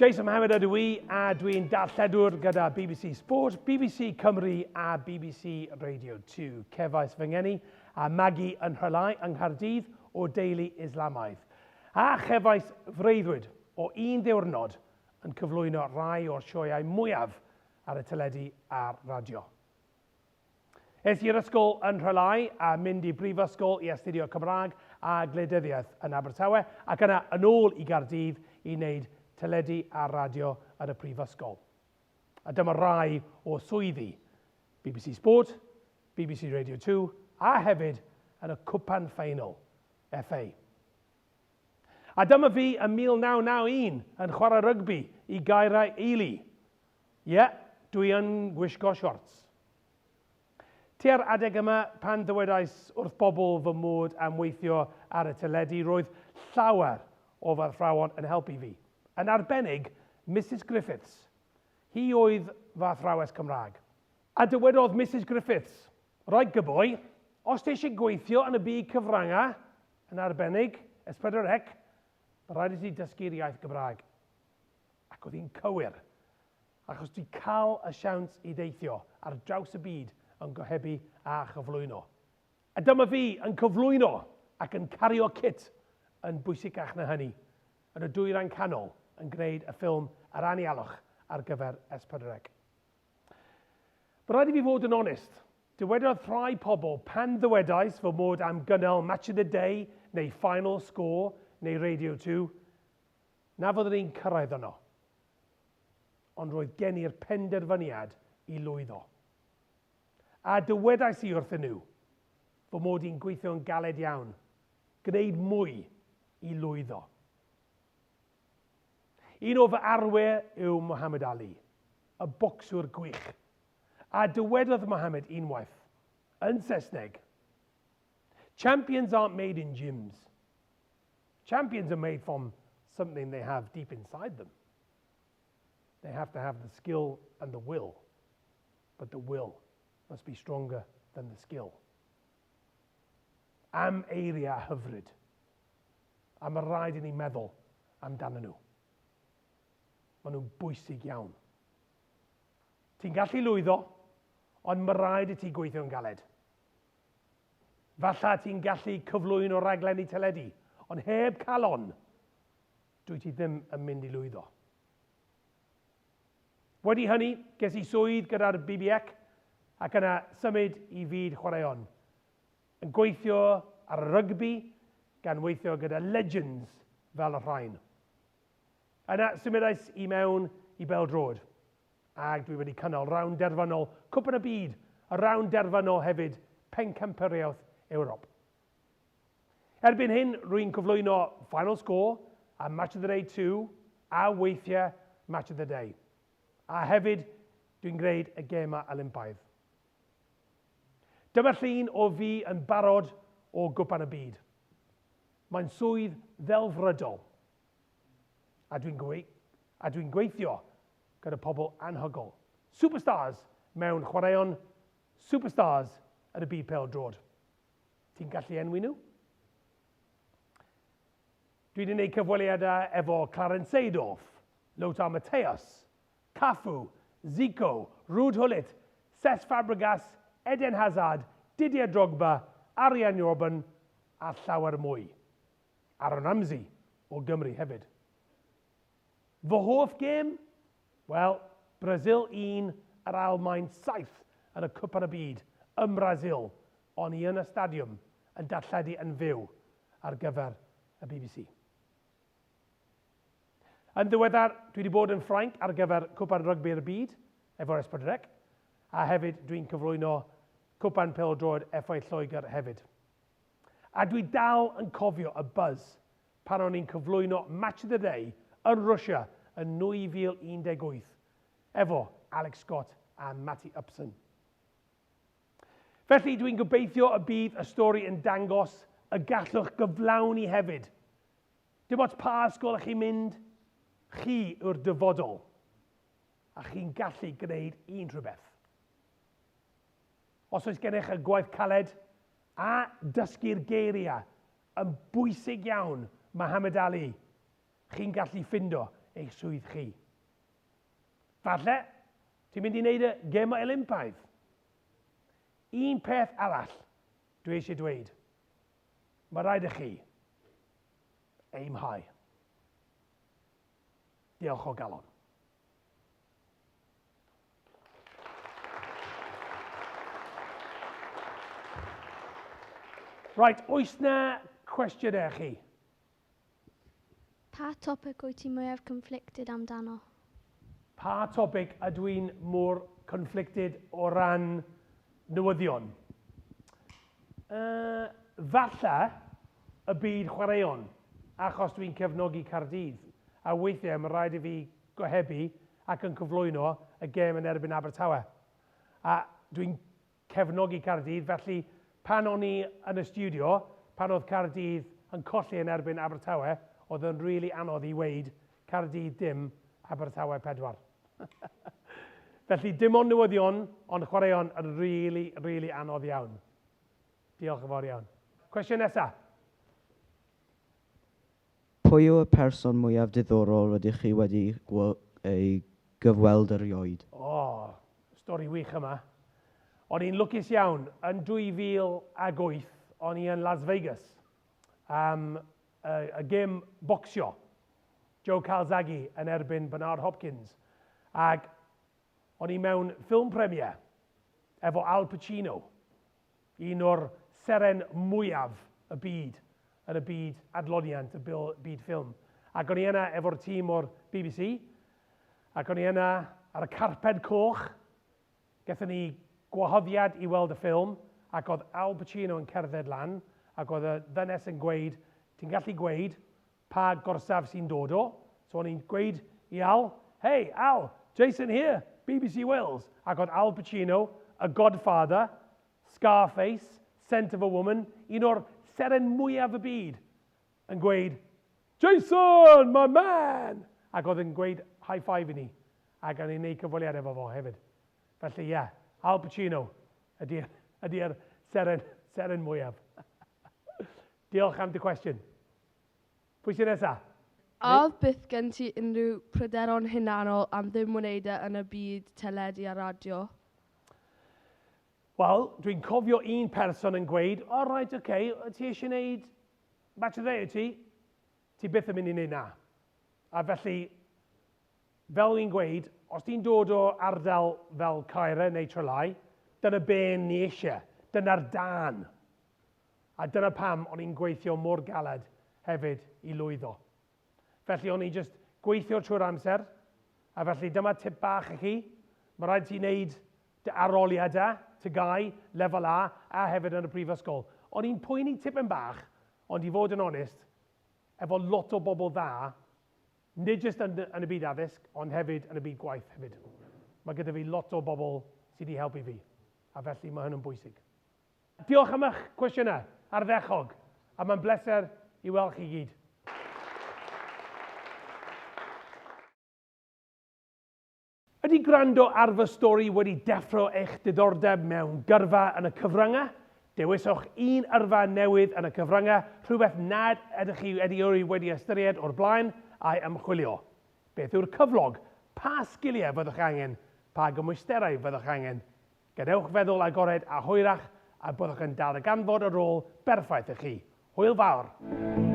Jason Mohammad ydw i a dwi'n darlledwr gyda BBC Sport, BBC Cymru a BBC Radio 2. Cefais fy ngeni a magu yn Nhrelai yng Nghaerdydd o deulu Islamaidd. A chefais freuddwyd o un ddiwrnod yn cyflwyno rhai o'r sioeau mwyaf ar y teledu a'r radio. Es i'r ysgol yn Nhrelai a mynd i brifysgol i astudio Cymraeg a Gwleidyddiaeth yn Abertawe ac yna yn ôl i Gaerdydd i wneud teledu a radio yn y prifysgol. A dyma rai o swyddi BBC Sport, BBC Radio 2 a hefyd yn y Cwpan Ffeinal, FA. A dyma fi ym 1991 yn chwarae rygbi i Gaerau Ely. Ie, dwi yn gwisgo shorts. Tua'r adeg yma, pan ddywedais wrth bobl fy mod am weithio ar y teledu, roedd llawer o fy athrawon yn helpu fi. Yn arbennig, Misus Griffiths. Hi oedd fy athrawes Cymraeg. A dywedodd Misus Griffiths, Right, good boy, os ti eisiau gweithio yn y byd cyfrangau, yn arbennig, S4C, mae rhaid i ti dysgu'r iaith Gymraeg. Ac oedd hi'n cywir, achos dwi cael y siawns i deithio ar draws y byd yn gohebu a chyflwyno. A dyma fi yn cyflwyno ac yn cario cit yn bwysicach na hynny, yn y Dwyrain Canol yn gwneud y ffilm Yr Anialwch ar gyfer S4C. Mae rhaid i fi fod yn onest, dywedodd rhai pobl pan ddywedais fy mod am gynnal Match of the Day neu Final Score neu Radio 2, na fyddwn i'n cyrraedd yno. Ond roedd gen i'r penderfyniad i lwyddo. A dywedais i wrthyn nhw fy mod i'n gweithio'n galed iawn, gwneud mwy i lwyddo. Un o fy arwyr yw Muhammad Ali, y bocsiwr gwych. A dywedodd Muhammad unwaith, yn Saesneg, Champions aren't made in gyms. Champions are made from something they have deep inside them. They have to have the skill and the will, but the will must be stronger than the skill. Am eiriau hyfryd. A mae rhaid i ni meddwl amdanyn nhw. Maen nhw'n bwysig iawn. Ti'n gallu lwyddo, ond mae rhaid i ti gweithio'n galed. Falla ti'n gallu cyflwyno raglenni teledu, ond heb calon, dwyt ti ddim yn mynd i lwyddo. Wedi hynny, ges i swydd gyda'r BBEC ac yna symud i fyd chwaraeon. Yn gweithio ar y rygbi, gan weithio gyda legends fel y rhain. Yna symudais i mewn i bêl-droed, ac dwi wedi cynnal rownd derfynol Cwpan y Byd a rownd derfynol hefyd Pencampwriaeth Ewrop. Erbyn hyn, rwy'n cyflwyno Final Score a Match of the Day 2 a weithiau Match of the Day. A hefyd, dwi'n gwneud y Gemau Olympaidd. Dyma llun o fi yn barod o Gwpan y Byd. Mae'n swydd ddelfrydol. A dwi'n gwe a dwi'n gweithio gyda pobl anhygoel. Superstars mewn chwaraeon, superstars yn y byd pêl-droed. Ti'n gallu enwi nhw? Dwi wedi gwneud cyfweliadau efo Clarence Seedorf, Lothar Matthäus, Cafu, Zico, Ruud Gullit, Cesc Fabregas, Eden Hazard, Didier Drogba, Arjen Robben a llawer mwy. Aaron Ramsey o Gymru hefyd. Fy hoff gêm? Wel, Brasil 1, yr Almaen 7 yn y Cwpan y Byd ym Mrasil, o'n i yn y stadiwm yn darlledu yn fyw ar gyfer y BBC. Yn ddiweddar, dwi wedi bod yn Ffrainc ar gyfer Cwpan Rygbi'r Byd efo'r S4C, a hefyd dwi'n cyflwyno Cwpan Pêl-droed FA Lloegr hefyd. A dwi dal yn cofio y buzz pan o'n i'n cyflwyno Match of the Day yn Rwsia yn 2018 efo Alex Scott a Matty Upson. Felly dwi'n gobeithio y bydd y stori yn dangos y gallwch gyflawni hefyd. Dim ots pa ysgol ych chi'n mynd, chi yw'r dyfodol, a chi'n gallu gwneud unrhyw beth. Os oes gennych y gwaith caled a dysgu'r geiriau yn bwysig iawn, Muhammad Ali, chi'n gallu ffindo eich swydd chi. Falle, ti'n mynd i wneud y Gemau Olympaidd. Un peth arall dwi eisiau dweud. Mae rhaid i chi aim high. Diolch o galon. Right, oes na cwestiynau chi? Pa topic wyt ti mwyaf conflicted amdano? Pa topic ydw i'n mor conflicted o ran newyddion? Uh, falle y byd chwaraeon, achos dwi'n cefnogi Caerdydd, a weithiau mae rhaid i fi gohebu ac yn cyflwyno y gêm yn erbyn Abertawe. A dwi'n cefnogi Caerdydd, felly pan o'n i yn y stiwdio, pan oedd Caerdydd yn colli yn erbyn Abertawe, oedd yn rili really anodd i weud Caerdydd dim, Abertawe 4. Felly dim ond newyddion, ond chwaraeon yn rili, really, rili really anodd iawn. Diolch yn fawr iawn. Cwestiwn nesaf. Pwy yw y person mwyaf diddorol rydych chi wedi ei gyfweld erioed? O, stori wych yma. O'n i'n lwcus iawn. Yn 2008, o'n i yn Las Vegas am y, y gêm bocsio. Joe Calzaghe yn erbyn Bernard Hopkins. Ac o'n i mewn ffilm premiere efo Al Pacino, un o'r seren mwyaf y byd, yn y byd adloniant, y byd ffilm. Ac o'n i yna efo'r tîm o'r BBC, ac o'n i yna ar y carped coch. Gaethon ni gwahoddiad i weld y ffilm, ac oedd Al Pacino yn cerdded lan, ac oedd y ddynes yn gweud, ti'n gallu gweud pa gorsaf sy'n dod o? So o'n i'n gweud i Al, hey Al, Jason here, BBC Wales. Ac oedd Al Pacino, y Godfather, Scarface, Scent of a Woman, un o'r seren mwyaf y byd, yn gweud, Jason, my man! Ac oedd yn gweud high five i ni. Ac o'n i'n neud cyfweliad efo fo hefyd. Felly, ie, yeah, Al Pacino ydy'r ydy seren, seren mwyaf. Diolch am dy cwestiwn. Pwy sy'n nesa? A oedd byth gen ti unrhyw pryderon hunanol am ddim wneud e yn y byd teledu a radio? Wel, dwi'n cofio un person yn gweud, o oh, right, oce, okay, ti eisiau gwneud Match of the Day, wyt ti? Ti byth yn mynd i wneud na. A felly, fel ni'n gweud, os ti'n dod o ardal fel Caerau neu Trelai, dyna be ni eisiau. Dyna'r dan. A dyna pam o'n i'n gweithio mor galed hefyd i lwyddo. Felly o'n i jyst gweithio trwy'r amser, a felly dyma tip bach i chi. Mae rhaid ti wneud dy aroliadau, TGAU, lefel A, a hefyd yn y brifysgol. O'n i'n poeni tipyn bach, ond i fod yn onest, efo lot o bobl dda, nid jyst yn, yn y byd addysg, ond hefyd yn y byd gwaith hefyd. Mae gyda fi lot o bobl sydd wedi helpu fi, a felly mae hyn yn bwysig. Diolch am eich cwestiynau ardderchog, a mae'n bleser i weld chi gyd. Ydy gwrando ar fy stori wedi deffro eich diddordeb mewn gyrfa yn y cyfryngau? Dewiswch un yrfa newydd yn y cyfryngau, rhywbeth nad ydych chi erioed wedi ystyried o'r blaen, a'i ymchwilio. Beth yw'r cyflog? Pa sgiliau fyddwch angen? Pa gymwysterau fyddwch angen? Gadewch feddwl agored a hwyrach a byddwch yn darganfod y rôl berffaith i chi. Hwyl fawr!